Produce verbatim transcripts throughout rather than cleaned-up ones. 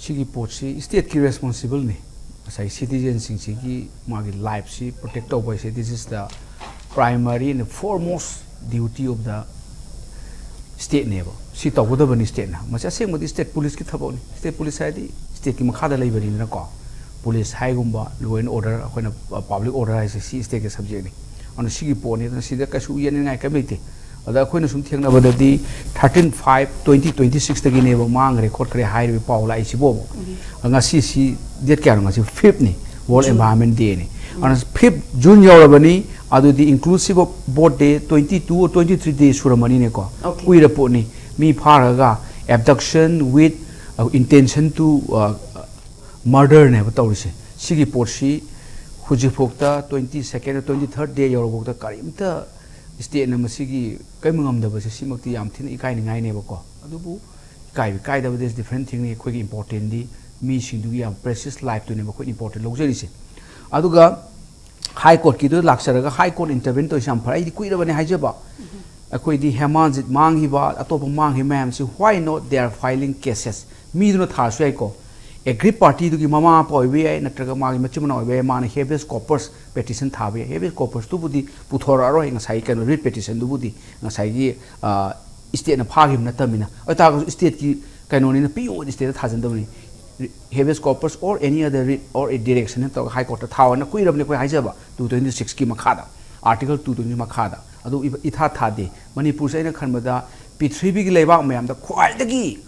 ꯁꯤꯒꯤ ꯄꯣꯠꯁꯤ stateꯀꯤ responsible ꯅꯤ꯫ ꯉꯁꯥꯏ citizenꯁꯤꯡꯁꯤꯒꯤ ꯃꯥꯒꯤ lifeꯁꯤ protect ꯇꯧꯕ ꯍꯥꯏꯁꯦ, this is the primary and foremost duty of the stateꯅꯦꯕ꯫ ꯁꯤ ꯇꯧꯒꯗꯕꯅꯤ stateꯅ꯫ ꯃꯁꯤ ꯑꯁꯦꯡꯕꯗꯤ state policeꯀꯤ ꯊꯕꯛꯅꯤ꯫ State police ꯍꯥꯏꯗꯤ stateꯀꯤ ꯃꯈꯥꯗ ꯂꯩꯕꯅꯤꯗꯅꯀꯣ꯫ Police ꯍꯥꯏꯒꯨꯝꯕ, law and order, ꯑꯩꯈꯣꯏꯅ public order ꯍꯥꯏꯁꯦ ꯁꯤ stateꯀꯤ subjectꯅꯤ꯫ ꯑꯗꯨꯅ ꯁꯤꯒꯤ ꯄꯣꯠꯅꯤ꯫ ꯑꯗꯨꯅ ꯁꯤꯗ ꯀꯩꯁꯨ ꯌꯦꯠꯅꯤꯡꯉꯥꯏ ꯀꯔꯤꯝ ꯂꯩꯇꯦ꯫ ꯑꯗ ꯑꯩꯈꯣꯏꯅ ꯁꯨꯝ ꯊꯦꯡꯅꯕꯗꯗꯤ thirteen five twenty twenty sixꯇꯒꯤꯅꯦꯕ ꯃꯥꯡꯈ꯭ꯔꯦ ꯈꯣꯠꯈ꯭ꯔꯦ ꯍꯥꯏꯔꯤꯕ ꯄꯥꯎ ꯂꯥꯛꯏꯁꯤꯕꯣꯕ꯫ ꯉꯁꯤꯁꯤ date ꯀꯌꯥꯅꯣ? ꯉꯁꯤ fifthꯅꯤ, World Environment Dayꯅꯤ꯫ ꯑꯗꯨꯅ fifth June ꯌꯧꯔꯕꯅꯤ, ꯑꯗꯨꯗꯤ inclusive of both day, twenty two or twenty three day ꯁꯨꯔꯝꯃꯅꯤꯅꯦꯀꯣ꯫ Okay. ꯀꯨꯏꯔ ꯄꯣꯠꯅꯤ꯫ ꯃꯤ ꯐꯥꯔꯒ abduction with, uh, intention to, uh, murderꯅꯦꯕ ꯇꯧꯔꯤꯁꯦ꯫ ꯁꯤꯒꯤ ꯄꯣꯠꯁꯤ ꯍꯧꯖꯤꯛꯐꯥꯎꯗ twenty second, twenty third day ꯌꯧꯔꯐꯥꯎꯗ ꯀꯔꯤꯝꯇ stateꯅ ꯃꯁꯤꯒꯤ ꯀꯔꯤꯝ ꯉꯝꯗꯕꯁꯦ, ꯁꯤꯃꯛꯇꯤ ꯌꯥꯝ ꯊꯤꯅ ꯏꯀꯥꯏꯅꯤꯡꯉꯥꯏꯅꯦꯕꯀꯣ꯫ ꯑꯗꯨꯕꯨ ꯏꯀꯥꯏꯕ ꯏꯀꯥꯏꯗꯕ, that's different thingꯅꯤ꯫ ꯑꯩꯈꯣꯏꯒꯤ importantꯗꯤ ꯃꯤꯁꯤꯡꯗꯨꯒꯤ ꯌꯥꯝ precious lifeꯇꯨꯅꯦꯕ ꯑꯩꯈꯣꯏꯅ important ꯂꯧꯖꯔꯤꯁꯦ꯫ ꯑꯗꯨꯒ High Courtꯀꯤꯗꯨ ꯂꯥꯛꯆꯔꯒ High Court intervene ꯇꯧꯔꯤꯁꯦ ꯌꯥꯝ ꯐꯔꯦ꯫ ꯑꯩꯗꯤ ꯀꯨꯏꯔꯕꯅꯦ ꯍꯥꯏꯖꯕ꯫ ꯑꯩꯈꯣꯏꯗꯤ ꯍꯦꯃꯥꯟꯖꯤꯠ ꯃꯥꯡꯈꯤꯕ, ꯑꯇꯣꯞꯄ ꯃꯥꯡꯈꯤꯕ ꯃꯌꯥꯝꯁꯤ, why not they are filing cases? ꯃꯤꯗꯨꯅ ꯊꯥꯔꯁꯨ ꯌꯥꯏꯀꯣ꯫ Aggrieved partyꯗꯨꯒꯤ ꯃꯃꯥ ꯃꯄꯥ ꯑꯣꯏꯕ ꯌꯥꯏ, ꯅꯠꯇ꯭ꯔꯒ ꯃꯥꯒꯤ ꯃꯆꯤꯟ ꯃꯅꯥꯎ ꯑꯣꯏꯕ ꯌꯥꯏ, ꯃꯥꯅ habeas corpus petition ꯊꯥꯕ ꯌꯥꯏ꯫ Habeas corpusꯇꯨꯕꯨꯗꯤ ꯄꯨꯊꯣꯔꯛꯑꯔꯣꯏ, ꯉꯁꯥꯏꯒꯤ ꯀꯩꯅꯣ, writ petitionꯗꯨꯕꯨꯗꯤ ꯉꯁꯥꯏꯒꯤ, ꯑ, stateꯅ ꯐꯥꯈꯤꯕ ꯅꯠꯇꯕꯅꯤꯅ꯫ ꯑꯗꯨ ꯇꯥꯔꯒꯁꯨ stateꯀꯤ ꯀꯩꯅꯣꯅꯤꯅ, ꯄꯤꯌꯣꯗꯤ stateꯇ ꯊꯥꯖꯤꯟꯗꯕꯅꯤ꯫ Habeas corpus or any other writ or a direction ꯇꯧꯔꯒ High Courtꯇ ꯊꯥꯎ ꯍꯥꯏꯅ ꯀꯨꯏꯔꯕꯅꯤ ꯑꯩꯈꯣꯏ ꯍꯥꯏꯖꯕ, two twenty sixꯀꯤ ꯃꯈꯥꯗ, Article two twenty ꯃꯈꯥꯗ꯫ ꯑꯗꯨ ꯏ-, ꯏꯊꯥ ꯊꯥꯗꯦ꯫ ꯃꯅꯤꯄꯨꯔꯁꯦ ꯑꯩꯅ ꯈꯟꯕꯗ ꯄ꯭ꯔꯤꯊꯤꯕꯤꯒꯤ ꯂꯩꯕꯥꯛ ꯃꯌꯥꯝꯗ ꯈ꯭ꯋꯥꯏꯗꯒꯤ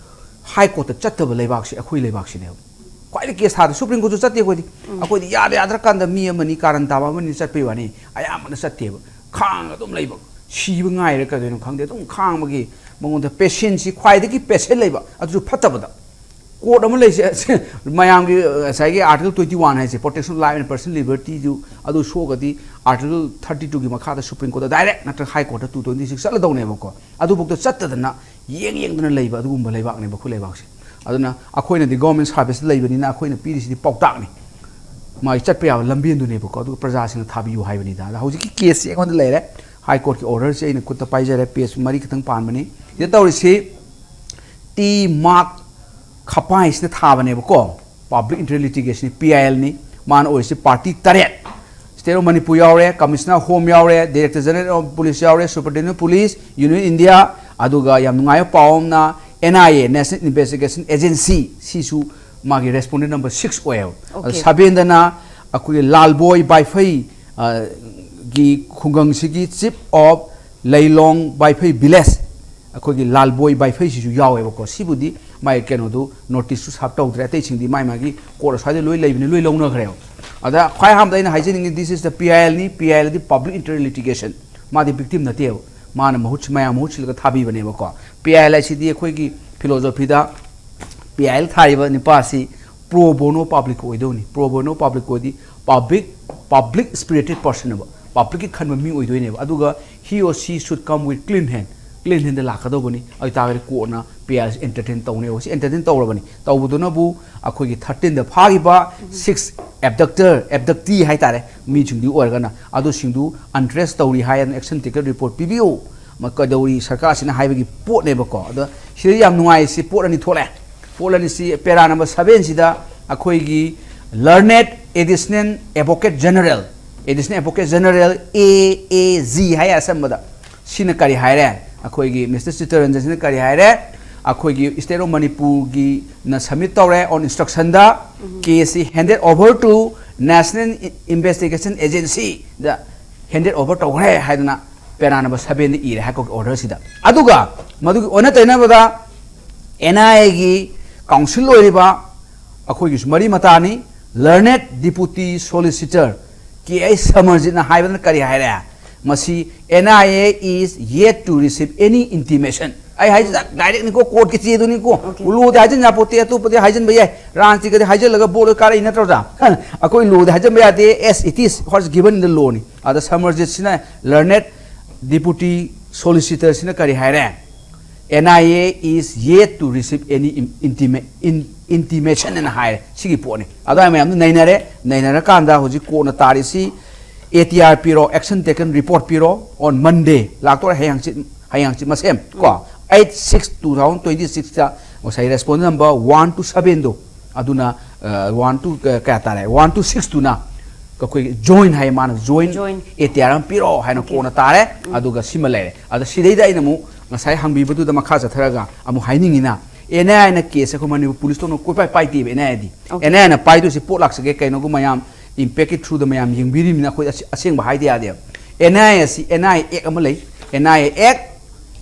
High Courtꯇ ꯆꯠꯇꯕ ꯂꯩꯕꯥꯛꯁꯦ ꯑꯩꯈꯣꯏ ꯂꯩꯕꯥꯛꯁꯤꯅꯦꯕ꯫ ꯈ꯭ꯋꯥꯏꯗꯒꯤ case ꯊꯥꯗꯦ, Supreme Courtꯁꯨ ꯆꯠꯇꯦ ꯑꯩꯈꯣꯏꯗꯤ꯫ ꯑꯩꯈꯣꯏꯗꯤ ꯌꯥꯗ ꯌꯥꯗ꯭ꯔꯀꯥꯟꯗ ꯃꯤ ꯑꯃꯅꯤ, ꯀꯥꯔꯟ ꯇꯥꯕ ꯑꯃꯅꯤ ꯆꯠꯄꯩ ꯋꯥꯅꯤ, ꯑꯌꯥꯝꯕꯅ ꯆꯠꯇꯦꯕ꯫ ꯈꯥꯡꯉ ꯑꯗꯨꯝ ꯂꯩꯕ, ꯁꯤꯕ ꯉꯥꯏꯔꯦ ꯀꯩꯗꯧꯅꯣ ꯈꯪꯗꯦ, ꯑꯗꯨꯝ ꯈꯥꯡꯕꯒꯤ ꯃꯉꯣꯟꯗ patienceꯁꯤ ꯈ꯭ꯋꯥꯏꯗꯒꯤ patient ꯂꯩꯕ, ꯑꯗꯨꯁꯨ ꯐꯠꯇꯕꯗ꯫ Court ꯑꯃ ꯂꯩꯁꯦ, ꯃꯌꯥꯝꯒꯤ, ꯑ, ꯉꯁꯥꯏꯒꯤ Article twenty one ꯍꯥꯏꯁꯦ, protection of life and personal libertyꯗꯨ, ꯑꯗꯨ ꯁꯣꯛꯑꯒꯗꯤ Article thirty twoꯒꯤ ꯃꯈꯥꯗ Supreme Courtꯇ direct ꯅꯠꯇ꯭ꯔꯒ High Courtꯇ two twenty six ꯆꯠꯂꯗꯧꯅꯦꯕꯀꯣ꯫ ꯑꯗꯨꯐꯥꯎꯗ ꯆꯠꯇꯗꯅ, ꯌꯦꯡ ꯌꯦꯡꯗꯅ ꯂꯩꯕ ꯑꯗꯨꯒꯨꯝꯕ ꯂꯩꯕꯥꯛꯅꯦꯕ ꯑꯩꯈꯣꯏ ꯂꯩꯕꯥꯛꯁꯦ꯫ ꯑꯗꯨꯅ ꯑꯩꯈꯣꯏꯅꯗꯤ government serviceꯇ ꯂꯩꯕꯅꯤꯅ ꯑꯩꯈꯣꯏꯅ ꯄꯤꯔꯤꯁꯤꯗꯤ ꯄꯥꯎꯇꯥꯛꯅꯤ, ꯃꯥꯒꯤ ꯆꯠꯄ ꯌꯥꯕ ꯂꯝꯕꯦꯟꯗꯨꯅꯦꯕꯀꯣ꯫ ꯑꯗꯨꯒ ꯄ꯭ꯔꯖꯥꯁꯤꯡꯅ ꯊꯥꯕꯤꯌꯨ ꯍꯥꯏꯕꯅꯤꯗ꯫ ꯑꯗ ꯍꯧꯖꯤꯛꯀꯤ caseꯁꯦ ꯑꯩꯉꯣꯟꯗ ꯂꯩꯔꯦ, High Courtꯀꯤ orderꯁꯦ ꯑꯩꯅ ꯈꯨꯠꯇ ꯄꯥꯏꯖꯔꯦ, page ꯃꯔꯤ ꯈꯛꯇꯪ ꯄꯥꯟꯕꯅꯤ꯫ ꯁꯤꯗ ꯇꯧꯔꯤꯁꯤ, T Mark ꯈꯄꯥꯏꯁꯤꯅ ꯊꯥꯕꯅꯦꯕꯀꯣ꯫ Public Interest Litigation ꯅꯤ, ꯄꯤ ꯑꯥꯏ ꯑꯦꯜ ꯅꯤ꯫ ꯃꯥꯅ ꯑꯣꯏꯔꯤꯁꯤ ꯄꯥꯔꯇꯤ ꯇꯔꯦꯠ: State of Manipur ꯌꯥꯎꯔꯦ, Commissioner of Home ꯌꯥꯎꯔꯦ, Director General of Police ꯌꯥꯎꯔꯦ, Superintendent of Police, Union India, ꯑꯗꯨꯒ ꯌꯥꯝ ꯅꯨꯡꯉꯥꯏꯕ ꯄꯥꯎ ꯑꯃꯅ, N I A, National Investigation Agency, ꯁꯤꯁꯨ ꯃꯥꯒꯤ respondent number six ꯑꯣꯏꯌꯦꯕ꯫ ꯑꯗ Okay. ꯁꯚꯦꯟꯗꯅ ꯑꯩꯈꯣꯏꯒꯤ ꯂꯥꯜꯕꯣꯏ ꯕꯥꯏꯐꯩ, ꯑ, ꯒꯤ ꯈꯨꯡꯒꯪꯁꯤꯒꯤ Chief of ꯂꯩꯂꯣꯡ ꯕꯥꯏꯐꯩ Village, ꯑꯩꯈꯣꯏꯒꯤ ꯂꯥꯜꯕꯣꯏ ꯕꯥꯏꯐꯩꯁꯤꯁꯨ ꯌꯥꯎꯋꯦꯕꯀꯣ꯫ ꯁꯤꯕꯨꯗꯤ ꯃꯥꯏ ꯀꯩꯅꯣꯗꯨ notice ꯁꯨ serve ꯇꯧꯗ꯭ꯔꯦ, ꯑꯇꯩꯁꯤꯡꯗꯤ ꯃꯥꯏ ꯃꯥꯒꯤ court ꯑꯁ꯭ꯋꯥꯏꯗ ꯂꯣꯏ ꯂꯩꯕꯅꯤ, ꯂꯣꯏ ꯂꯧꯅꯈ꯭ꯔꯦꯕ꯫ ꯑꯗ ꯈ꯭ꯋꯥꯏ ꯑꯍꯥꯟꯕꯗ ꯑꯩꯅ ꯍꯥꯏꯖꯅꯤꯡꯉꯤ, this is the P I L ꯅꯤ, P I L D Public Interest Litigation, ꯃꯥꯗꯤ victim ꯅꯠꯇꯦꯕ, ꯃꯥꯅ ꯃꯍꯨꯠ, ꯃꯌꯥꯝ ꯃꯍꯨꯠ ꯁꯤꯜꯂꯒ ꯊꯥꯕꯤꯕꯅꯦꯕꯀꯣ꯫ ꯄꯤ ꯑꯥꯏ ꯑꯦꯜ ꯍꯥꯏꯁꯤꯗꯤ ꯑꯩꯈꯣꯏꯒꯤ philosophy the P I L ꯊꯥꯔꯤꯕ ꯅꯨꯄꯥ ꯑꯁꯤ pro bono publico ꯑꯣꯏꯗꯧꯅꯤ꯫ Pro bono publico ꯗꯤ public, public spirited person ꯅꯦꯕ, public ꯀꯤ ꯈꯟꯕ ꯃꯤ ꯑꯣꯏꯗꯣꯏꯅꯦꯕ꯫ ꯑꯗꯨꯒ he or she should come with clean hand, clean hand ꯗ ꯂꯥꯛꯀꯗꯧꯕꯅꯤ꯫ ꯑꯗꯨ ꯇꯥꯔꯒꯗꯤ court ꯅ P I L C entertain ꯇꯧꯅꯦꯕ꯫ ꯁꯤ entertain ꯇꯧꯔꯕꯅꯤ꯫ ꯇꯧꯕꯗꯨꯅꯕꯨ ꯑꯩꯈꯣꯏꯒꯤ thirteen ꯗ ꯐꯥꯈꯤꯕ six abductor, abductee ꯍꯥꯏꯇꯥꯔꯦ, ꯃꯤꯁꯤꯡꯗꯨ ꯑꯣꯏꯔꯒꯅ, ꯑꯗꯨꯁꯤꯡꯗꯨ untruth ꯇꯧꯔꯤ ꯍꯥꯏꯗꯅ action taken report ꯄꯤꯕꯤꯌꯨ꯫ ꯃ-, ꯀꯩꯗꯧꯔꯤ ꯁꯔꯀꯥꯔꯁꯤꯅ ꯍꯥꯏꯕꯒꯤ ꯄꯣꯠꯅꯦꯕꯀꯣ꯫ ꯑꯗꯣ ꯁꯤꯗ ꯌꯥꯝ ꯅꯨꯡꯉꯥꯏꯔꯤꯁꯤ ꯄꯣꯠ ꯑꯅꯤ ꯊꯣꯛꯂꯛꯑꯦ꯫ ꯄꯣꯠ ꯑꯅꯤꯁꯤ para number seven ꯁꯤꯗ ꯑꯩꯈꯣꯏꯒꯤ Learned Additional Advocate General, Additional Advocate General, A A G ꯍꯥꯏ ꯑꯁꯝꯕꯗ, ꯁꯤꯅ ꯀꯔꯤ ꯍꯥꯏꯔꯦ? ꯑꯩꯈꯣꯏꯒꯤ Mister ꯆꯤꯠꯇꯔꯟꯖꯟꯁꯤꯅ ꯀꯔꯤ ꯍꯥꯏꯔꯦ? ꯑꯩꯈꯣꯏꯒꯤ State of Manipur ꯒꯤꯅ submit ꯇꯧꯔꯦ on instruction ꯗ, case ꯁꯤ handed over to National Investigation Agency the handed over ꯇꯧꯈ꯭ꯔꯦ ꯍꯥꯏꯗꯅ para number seven ꯗ ꯏꯔꯦ High Court ꯒꯤ order ꯁꯤꯗ꯫ ꯑꯗꯨꯒ ꯃꯗꯨꯒꯤ ꯑꯣꯟꯅ ꯇꯩꯅꯕꯗ ꯑꯦꯟ ꯑꯥꯏ ꯑꯦ ꯒꯤ counsel ꯑꯣꯏꯔꯤꯕ ꯑꯩꯈꯣꯏꯒꯤꯁꯨ ꯃꯔꯤ ꯃꯇꯥꯅꯤ, Learned Deputy Solicitor ꯀꯦ ꯑꯩꯆ ꯁꯃꯔꯖꯤꯠꯅ ꯍꯥꯏꯕꯗꯅ ꯀꯔꯤ ꯍꯥꯏꯔꯦ? ꯃꯁꯤ N I A is yet to receive any intimation꯫ ꯑꯩ ꯍꯥꯏꯁꯤ direct ꯅꯤꯀꯣ, court ꯀꯤ ꯆꯦꯗꯨꯅꯤꯀꯣ꯫ Okay. ꯂꯣꯗꯤ ꯍꯥꯏꯖꯤꯟ ꯌꯥꯄꯣꯠꯇꯦ, ꯑꯇꯣꯞꯄꯗꯤ ꯍꯥꯏꯖꯤꯟꯕ ꯌꯥꯏ꯫ ꯔꯥꯖꯅꯤꯇꯤꯒꯗꯤ ꯍꯥꯏꯖꯤꯜꯂꯒ ꯕꯣꯠ ꯂꯣꯏ ꯀꯥꯔꯛꯏ ꯅꯠꯇ꯭ꯔꯣ, ꯑꯣꯖꯥ? ꯑꯩꯈꯣꯏ ꯂꯣꯗꯤ ꯍꯥꯏꯖꯤꯟꯕ ꯌꯥꯗꯦ, as it is, what's given in the law ꯅꯤ꯫ ꯑꯗ ꯁꯃꯔꯖꯤꯠꯁꯤꯅ Learned Deputy Solicitor ꯁꯤꯅ ꯀꯔꯤ ꯍꯥꯏꯔꯦ? N I A is yet to receive any im-, intima-, in-, intimation ꯑꯅ ꯍꯥꯏꯔꯦ꯫ ꯁꯤꯒꯤ ꯄꯣꯠꯅꯤ꯫ ꯑꯗꯨꯋꯥꯏ ꯃꯌꯥꯝꯗꯨ ꯅꯩꯅꯔꯦ꯫ ꯅꯩꯅꯔꯀꯥꯟꯗ ꯍꯧꯖꯤꯛ court ꯅ ꯇꯥꯔꯤꯁꯤ A T R ꯄꯤꯔꯣ, action taken report ꯄꯤꯔꯣ, on Monday ꯂꯥꯛꯇꯣꯔꯦ, ꯍꯌꯦꯡ ꯍꯪꯆꯤꯠ, ꯍꯌꯦꯡ ꯍꯪꯆꯤꯠ ꯃꯁꯦꯝ ꯀꯣ, eight six two thousand twenty six ꯇ ꯉꯁꯥꯏ respondent number one to seven ꯗꯣ, ꯑꯗꯨꯅ one to ꯀꯌꯥ ꯇꯥꯔꯦ, one to six ꯇꯨꯅ ꯑꯩꯈꯣꯏꯒꯤ joint ꯍꯥꯏ, ꯃꯥꯅ joint Joint. A T R ꯑꯃ ꯄꯤꯔꯛꯑꯣ ꯍꯥꯏꯅ Okay. ꯀꯣꯟꯅ ꯇꯥꯔꯦ꯫ ꯑꯗꯨꯒ ꯁꯤꯃ ꯂꯩꯔꯦ꯫ ꯑꯗ ꯁꯤꯗꯩꯗ ꯑꯩꯅ ꯑꯃꯨꯛ ꯉꯁꯥꯏ ꯍꯪꯕꯤꯕꯗꯨꯗ ꯃꯈꯥ ꯆꯠꯊꯔꯒ ꯑꯃꯨꯛ ꯍꯥꯏꯅꯤꯡꯉꯤꯅ, N I A ꯅ case ꯑꯩꯈꯣꯏ Manipur ꯄꯨꯂꯤꯁꯇꯧꯅ ꯀꯣꯏꯄꯥꯏ ꯄꯥꯏꯗꯦꯕ꯫ N I A D, Okay. N I A ꯅ ꯄꯥꯏꯗꯣꯏꯁꯤ ꯄꯣꯠ ꯂꯥꯛꯆꯒꯦ ꯀꯩꯅꯣꯒꯨꯝꯕ ꯃꯌꯥꯝ, impact ꯀꯤ through ꯗ ꯃꯌꯥꯝ ꯌꯦꯡꯕꯤꯔꯤꯕꯅꯤꯅ ꯑꯩꯈꯣꯏ ꯑꯁꯦ-, ꯑꯁꯦꯡꯕ ꯍꯥꯏꯗ ꯌꯥꯗꯦꯕ꯫ N I A ꯑꯁꯤ N I A Act ꯑꯃ ꯂꯩ, N I A Act,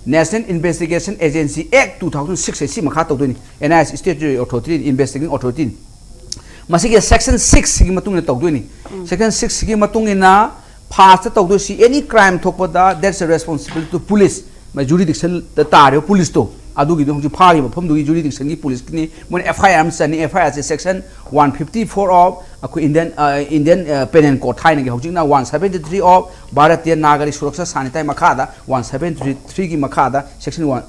National Investigation Agency Act two thousand six ꯁꯤ ꯃꯈꯥ ꯇꯧꯗꯣꯏꯅꯤ꯫ N I A ꯁꯤ statutory authority, investigating authority ꯅꯤ꯫ ꯃꯁꯤꯒꯤ section six ꯁꯤꯒꯤ ꯃꯇꯨꯡ ꯏꯟꯅ ꯇꯧꯗꯣꯏꯅꯤ꯫ Section six ꯁꯤꯒꯤ ꯃꯇꯨꯡ ꯏꯟꯅ first ꯇꯧꯗꯣꯏꯁꯤ, any crime ꯊꯣꯛꯄꯗ, that's a responsibility to police, my jurisdiction ꯗ ꯇꯥꯔꯤꯕ ꯄꯨꯂꯤꯁꯇꯣ, ꯑꯗꯨꯒꯤꯗꯣ ꯍꯧꯖꯤꯛ ꯐꯥꯔꯤꯕ ꯃꯐꯝꯗꯨꯒꯤ jurisdiction ꯒꯤ ꯄꯨꯂꯤꯁꯀꯤꯅꯤ꯫ ꯃꯣꯏꯅ F I R ꯑꯃ ꯆꯟꯅꯤ꯫ F I R say section one fifty four of ꯑꯩꯈꯣꯏ Indian, ꯑ, Indian, ꯑ, Penal Code ꯊꯥꯏꯅꯒꯤ, ꯍꯧꯖꯤꯛꯅ one seventy three of Bharatiya Nagarik Suraksha Sanhita ꯒꯤ ꯃꯈꯥꯗ, one seventy three ꯒꯤ ꯃꯈꯥꯗ section one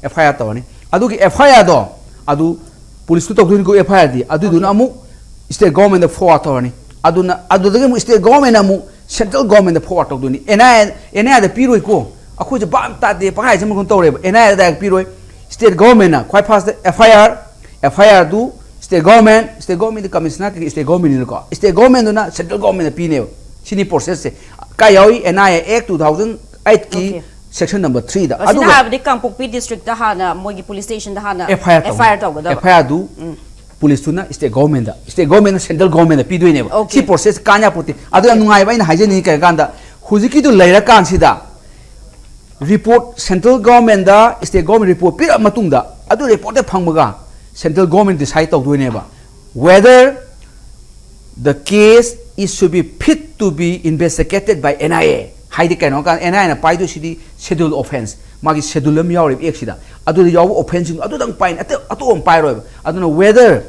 F I R ꯇꯧꯔꯅꯤ꯫ ꯑꯗꯨꯒꯤ F I R ꯗꯣ, ꯑꯗꯨ ꯄꯨꯂꯤꯁꯇꯨ ꯇꯧꯗꯣꯏꯅꯤꯀꯣ F I R ꯗꯤ, ꯑꯗꯨꯗꯨꯅ ꯑꯃꯨꯛ state government ꯗ forward ꯇꯧꯔꯅꯤ꯫ ꯑꯗꯨꯅ, ꯑꯗꯨꯗꯒꯤ ꯑꯃꯨꯛ state government ꯅ ꯑꯃꯨꯛ central government ꯗ forward ꯇꯧꯗꯣꯏꯅꯤ꯫ N I A, N I A ꯗ ꯄꯤꯔꯣꯏꯀꯣ꯫ ꯑꯩꯈꯣꯏꯁꯦ ꯚꯥꯞ ꯇꯥꯗꯦ, ꯄꯪꯍꯥꯏ ꯍꯥꯏꯖꯟꯕꯒꯨꯝ ꯇꯧꯔꯦꯕ꯫ N I A the direct ꯄꯤꯔꯣꯏ꯫ State government ꯅ ꯈ꯭ꯋꯥꯏ first ꯇ F I R, F I R do state government, state government D commissioner ꯅꯠꯇꯦ, state government ꯅꯤꯅꯀꯣ꯫ State government ꯗꯨꯅ central government ꯗ ꯄꯤꯅꯦꯕ꯫ ꯁꯤꯅꯤ process ꯁꯦ꯫ ꯀꯥꯏ ꯌꯥꯎꯏ? N I A Act two thousand eight ꯀꯤ Okay. section number three ꯗ꯫ ꯑꯁꯤꯅ ꯑꯗꯨꯒ ꯍꯥꯏꯕꯗꯤ ꯀꯥꯡꯄꯣꯛꯄꯤ district ꯇ ꯍꯥꯟꯅ ꯃꯣꯏꯒꯤ police station ꯗ ꯍꯥꯟꯅ F I R ꯇꯧ-, F I R ꯇꯧꯒꯗꯕ꯫ F I R do ꯄꯨꯂꯤꯁꯇꯨꯅ state government the, state government ꯅ central government ꯗ ꯄꯤꯗꯣꯏꯅꯦꯕ꯫ Okay. ꯁꯤ process ꯀꯥꯟ ꯌꯥꯄꯣꯠꯇꯦ꯫ ꯑꯗꯨ ꯌꯥꯝ ꯅꯨꯡꯉꯥꯏꯕ ꯑꯩꯅ ꯍꯥꯏꯖꯅꯤꯡꯉꯤ ꯀꯩ ꯀꯥꯟꯗ, ꯍꯧꯖꯤꯛꯀꯤꯗꯨ ꯂꯩꯔꯀꯥꯟꯁꯤꯗ report central government ꯗ state government report ꯄꯤꯔꯛꯑ ꯃꯇꯨꯡꯗ, ꯑꯗꯨ report ꯇ ꯐꯪꯕꯒ central government decide ꯇꯧꯗꯣꯏꯅꯦꯕ whether the case is should be fit to be investigated by N I A꯫ ꯍꯥꯏꯗꯤ ꯀꯩꯅꯣ ꯀꯥꯟꯗ N I A ꯅ ꯄꯥꯏꯗꯣꯏꯁꯤꯗꯤ schedule offense, ꯃꯥꯒꯤ schedule ꯑꯃ ꯌꯥꯎꯔꯤꯕ Act ꯁꯤꯗ, ꯑꯗꯨꯗ ꯌꯥꯎꯕ offense ꯁꯤꯡꯗꯣ ꯑꯗꯨꯗꯪ ꯄꯥꯏꯅꯤ, ꯑꯇꯩ ꯑꯇꯣꯞꯄ ꯑꯃ ꯄꯥꯏꯔꯣꯏꯕ꯫ ꯑꯗꯨꯅ whether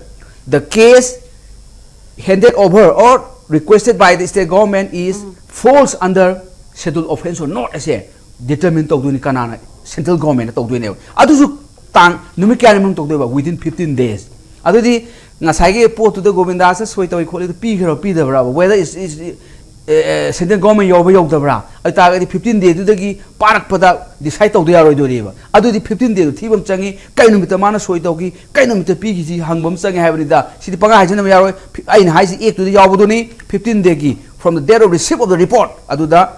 the case handed over or requested by the state government is falls under schedule offense or not ꯑꯁꯦ determine ꯇꯧꯗꯣꯏꯅꯤ꯫ ꯀꯅꯥꯅ? Central government ꯅ ꯇꯧꯗꯣꯏꯅꯦꯕ꯫ ꯑꯗꯨꯁꯨ ꯇꯥꯡ, ꯅꯨꯃꯤꯠ ꯀꯌꯥꯅꯤ ꯃꯅꯨꯡ ꯇꯧꯗꯣꯏꯕ? Within fifteen days꯫ ꯑꯗꯨꯗꯤ ꯉꯁꯥꯏꯒꯤ ꯄꯣꯠꯇꯨꯗ ꯒꯣꯕꯤꯟꯗꯥꯁꯅ ꯁꯣꯏ ꯇꯧꯏ ꯈꯣꯠꯂꯤꯗꯨ ꯄꯤꯈ꯭ꯔꯕ ꯄꯤꯗꯕ꯭ꯔꯕ? Whether is, is, central government ꯌꯧꯕ ꯌꯧꯗꯕ꯭ꯔꯥ? ꯑꯗꯨ ꯇꯥꯔꯒꯗꯤ ꯐꯤꯐꯇꯤꯟ ꯗꯦꯗꯨꯗꯒꯤ ꯄꯥꯔꯛꯄꯗ ꯗꯤꯁꯥꯏꯠ ꯇꯧꯗ ꯌꯥꯔꯣꯏꯗꯣꯔꯤꯕ꯫ ꯑꯗꯨꯗꯤ ꯐꯤꯐꯇꯤꯟ ꯗꯦꯗꯨ ꯊꯤꯕ ꯑꯃ ꯆꯪꯉꯤ꯫ ꯀꯩ ꯅꯨꯃꯤꯠꯇ ꯃꯥꯅ ꯁꯣꯏ ꯇꯧꯈꯤ, ꯀꯩ ꯅꯨꯃꯤꯠꯇ ꯄꯤꯈꯤꯁꯤ ꯍꯪꯕ ꯑꯃ ꯆꯪꯉꯤ ꯍꯥꯏꯕꯅꯤꯗ꯫ ꯁꯤꯗꯤ ꯄꯪꯍꯥꯏ ꯍꯥꯏꯖꯤꯟꯅꯕ ꯌꯥꯔꯣꯏ꯫ ꯐꯤ- ꯑꯩꯅ ꯍꯥꯏꯁꯤ ꯑꯦꯛꯇꯨꯗ ꯌꯥꯎꯕꯗꯨꯅꯤ, ꯐꯤꯐꯇꯤꯟ ꯗꯦꯒꯤ from the date of receipt of the report꯫ ꯑꯗꯨꯗ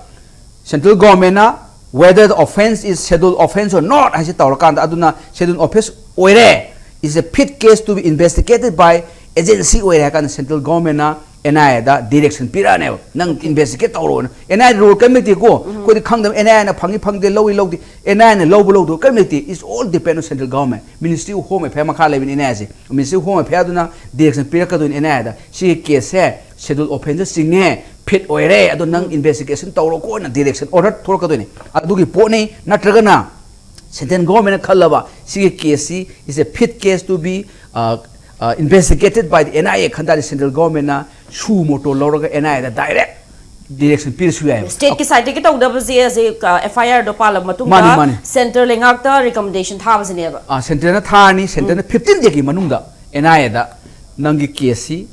ꯁꯦꯟꯇ꯭ꯔꯦꯜ ꯒꯣꯔꯃꯦꯟꯅ whether the offence is scheduled offence or not ꯍꯥꯏꯁꯤ ꯇꯧꯔꯀꯥꯟꯗ, ꯑꯗꯨꯅ ꯁꯦꯗ꯭ꯌꯨꯜ ꯑꯣꯐꯦꯟꯁ ꯑꯣꯏꯔꯦ, is a fit case to be investigated by agency ꯑꯣꯏꯔꯦ ꯍꯥꯏ ꯀꯥꯟꯗ ꯁꯦꯟꯇ꯭ꯔꯦꯜ ꯒꯣꯔꯃꯦꯟꯅ ꯑꯦꯟ ꯑꯥꯏ ꯑꯦꯗ ꯗꯤꯔꯦꯛꯁꯟ ꯄꯤꯔꯛꯑꯅꯦꯕ꯫ ꯅꯪ ꯏꯟꯚꯦꯁꯇꯤꯒꯦꯠ ꯇꯧꯔꯣꯅ꯫ ꯑꯦꯟ ꯑꯥꯏ ꯑꯦ ꯔꯣꯜ ꯀꯔꯤꯝ ꯂꯩꯇꯦꯀꯣ꯫ ꯑꯩꯈꯣꯏꯗꯤ ꯈꯪꯗꯕ, ꯑꯦꯟ ꯑꯥꯏ ꯑꯦꯅ ꯐꯪꯉꯤ ꯐꯪꯗꯦ, ꯂꯧꯏ ꯂꯧꯗꯦ, ꯑꯦꯟ ꯑꯥꯏ ꯑꯦꯅ ꯂꯧꯕ ꯂꯧꯗꯕ ꯀꯔꯤꯝ ꯂꯩꯇꯦ꯫ It's all depend on central government, Ministry of Home Affairs ꯃꯈꯥ ꯂꯩꯕꯅꯤ ꯑꯦꯟ ꯑꯥꯏ ꯑꯦꯁꯦ꯫ Ministry of Home Affairs ꯑꯗꯨꯅ ꯗꯤꯔꯦꯛꯁꯟ ꯄꯤꯔꯛꯀꯗꯣꯏꯅꯤ ꯑꯦꯟ ꯑꯥꯏ ꯑꯦꯗ꯫ ꯁꯤꯒꯤ ꯀꯦꯁꯁꯦ ꯁꯦꯗ꯭ꯌꯨꯜ ꯑꯣꯐꯦꯟꯁꯇ ꯆꯤꯡꯉꯦ, ꯐꯤꯠ ꯑꯣꯏꯔꯦ, ꯑꯗꯣ ꯅꯪ ꯏꯟꯚꯦꯁꯇꯤꯒꯦꯁꯟ ꯇꯧꯔꯣꯀꯣꯅ ꯗꯤꯔꯦꯛꯁꯟ ꯑꯣꯔꯗꯔ ꯊꯣꯛꯂꯛꯀꯗꯣꯏꯅꯤ꯫ ꯑꯗꯨꯒꯤ ꯄꯣꯠꯅꯤ꯫ ꯅꯠꯇ꯭ꯔꯒꯅ ꯁꯦꯟꯇ꯭ꯔꯦꯜ ꯒꯣꯔꯃꯦꯟꯅ ꯈꯜꯂꯕ ꯁꯤꯒꯤ ꯀꯦꯁꯁꯤ is a fit case to be investigated by the N I A ꯈꯟ ꯇꯥꯔꯗꯤ ꯁꯦꯟꯇ꯭ꯔꯦꯜ ꯒꯣꯔꯃꯦꯟꯅ ꯁꯨ ꯃꯣꯇꯣ ꯂꯧꯔꯒ ꯑꯦꯟ ꯑꯥꯏ ꯑꯦꯗ ꯗꯥꯏꯔꯦꯛ ꯗꯤꯔꯦꯛꯁꯟ ꯄꯤꯔꯁꯨ ꯌꯥꯏ꯫ ꯁ꯭ꯇꯦꯠꯀꯤ ꯁꯥꯏꯠꯇꯒꯤ ꯇꯧꯗꯕꯁꯦ ꯑꯦꯐ ꯑꯥꯏ ꯑꯥꯔꯗꯣ ꯄꯥꯜꯂꯕ ꯃꯇꯨꯡꯗ ꯃꯥꯅꯤ, ꯃꯥꯅꯤ꯫ Central ꯂꯩꯉꯥꯛꯇ recommendation ꯊꯥꯕꯁꯤꯅꯦꯕ꯫ ꯁꯦꯟꯇ꯭ꯔꯦꯜꯅ ꯊꯥꯔꯅꯤ꯫ ꯁꯦꯟꯇ꯭ꯔꯦꯜꯅ ꯐꯤꯐꯇꯤꯟ ꯗꯦꯒꯤ ꯃꯅꯨꯡꯗ ꯑꯦꯟ ꯑꯥꯏ ꯑꯦꯗ ꯅꯪꯒꯤ ꯀꯦꯁꯁꯤ